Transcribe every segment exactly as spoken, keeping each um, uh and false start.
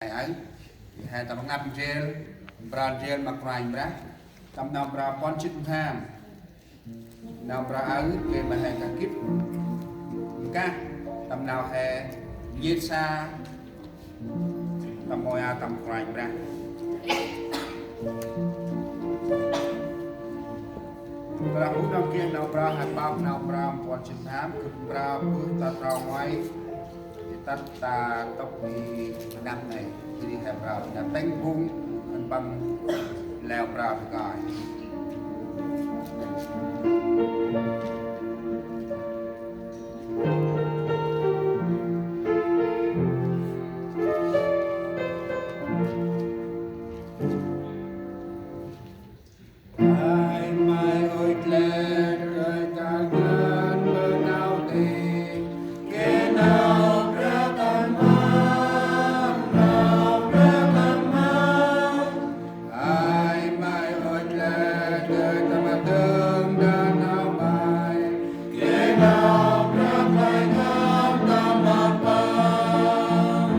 He aơ, he tâm rnglăp ndrel, mprơ ndrel ma Kôranh Brah, tâm nau mprơ puăn jât pham. Nau mprơ aơ, gay ma he kah gĭt kah, tâm nau he nhêt sa, tâm môi a tâm Kôranh Brah. Tơlah ŭch nau geh nau mprơ, he pơk nau mprơ puăn jât pham, gâp mprơ bơh ta trong ngoai. Tât ta tŭp i năm nây, jêh ri he mprơ ta tĭng phung khân păng leo mprơ bơh kơi. Ay may ŭch lĕ dơi ta ngăn bơh nau tih, geh nau brah tâm mâm, nau brah tâm mâm. Ay may ŭch lĕ dơi ta ma dơm đah nau may, geh nau brah Kôranh ngăn tâm mâm păng.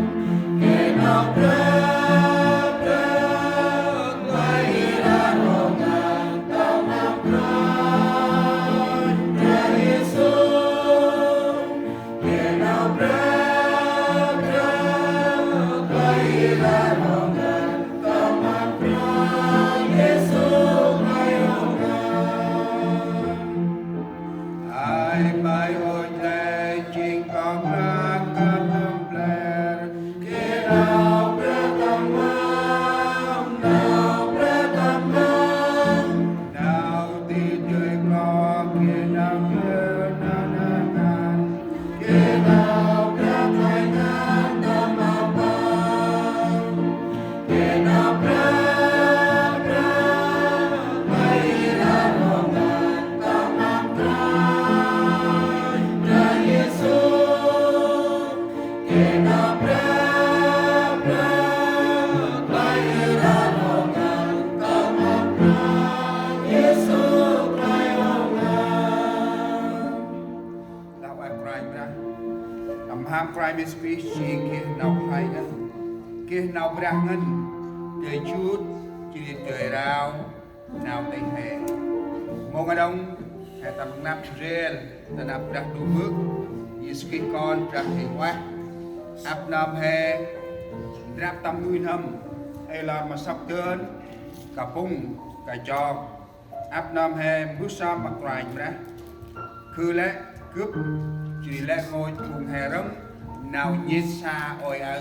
Geh nau brah, brah, Kôranh ri ran ro ngăn tâm mâm Kôranh Brah Yêsu. Geh nau brah, brah, Kôranh ri ran ro ngăn tâm mâm Brah Yêsu, Kôranh ro ngăn. Ay may ŭch lĕ jêng kŏ mrak kăn tâm bler, geh nau brah tâm mâm, nau brah tâm mâm. Nau tih dơi kloh, geh nau bler nau ngăn, geh nau brah Kôranh ngăn tâm mâm păng. Geh nau brah, brah, Kôranh ri ran ro ngăn tâm mâm Kôranh Brah Yêsu. Geh nau brah, brah, Kôranh ri ran ro ngăn tâm mâm Brah Yêsu, Kôranh ro ngăn. Lah ueh Kôranh Brah. Tâm mham Kôranh Yêsu Krist jêng geh nau khlay ngăn, geh nau brah ngăn, dơi jut, jêh ri dơi rao nau tih he. Mông a đŏng, he tâm rnglăp ndrel ta năp Brah Ndu Bơ̆, Yêsu Krist Kon Brah Huêng Ueh. Ăp nơm he ndrăp tâm nuih n'hâm, ê lor ma sŏk dơn, kapŭng, kachok. Ăp nơm he mbơh sơm ma Kôranh Brah. Khư lĕ gâp, jêh ri lĕ rngôch phung he rŏng nau nhêt sa ôi aơ,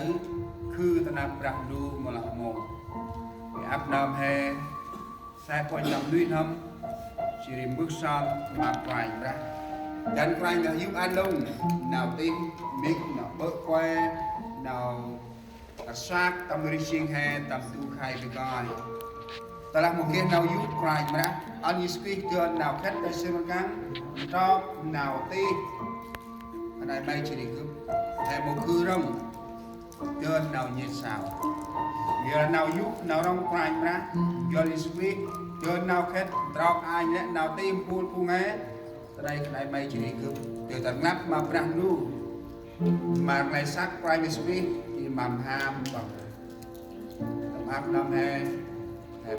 khư ta năp Brah Ndu mâu lah mâu. Ăp nơm he say uănh tâm nuih n'hâm, jêh ri mbơh sơm ma Kôranh Brah. Dăn Kôranh Brah yô̆ ăn lŏng nau tih, mĭk, nau bơ̆ kue, nau rsak tâm rêh jêng he tâm du khay bơh kơi. Tơlah mâu geh nau yô̆ Kôranh Brah, ăn Yêsu Krist dơn nau khât ta sĭm rkăng, ntrok nau tih. Khân ay may jêh ri gâp, he mâu khư rŏng dơn nau nhêt sa. Yor nau yô̆, nau rŏng Kôranh Brah, yor Yêsu Krist dơn nau khât, ntrok anh lĕ nau tih mpôl phung he. Ta nây khân ay may jêh ri gâp, dơi ta rnglăp ma Brah Ndu. Ma nglay săk Kôranh Yêsu Krist, i ma mham Păng. Tâm ăp nơm he,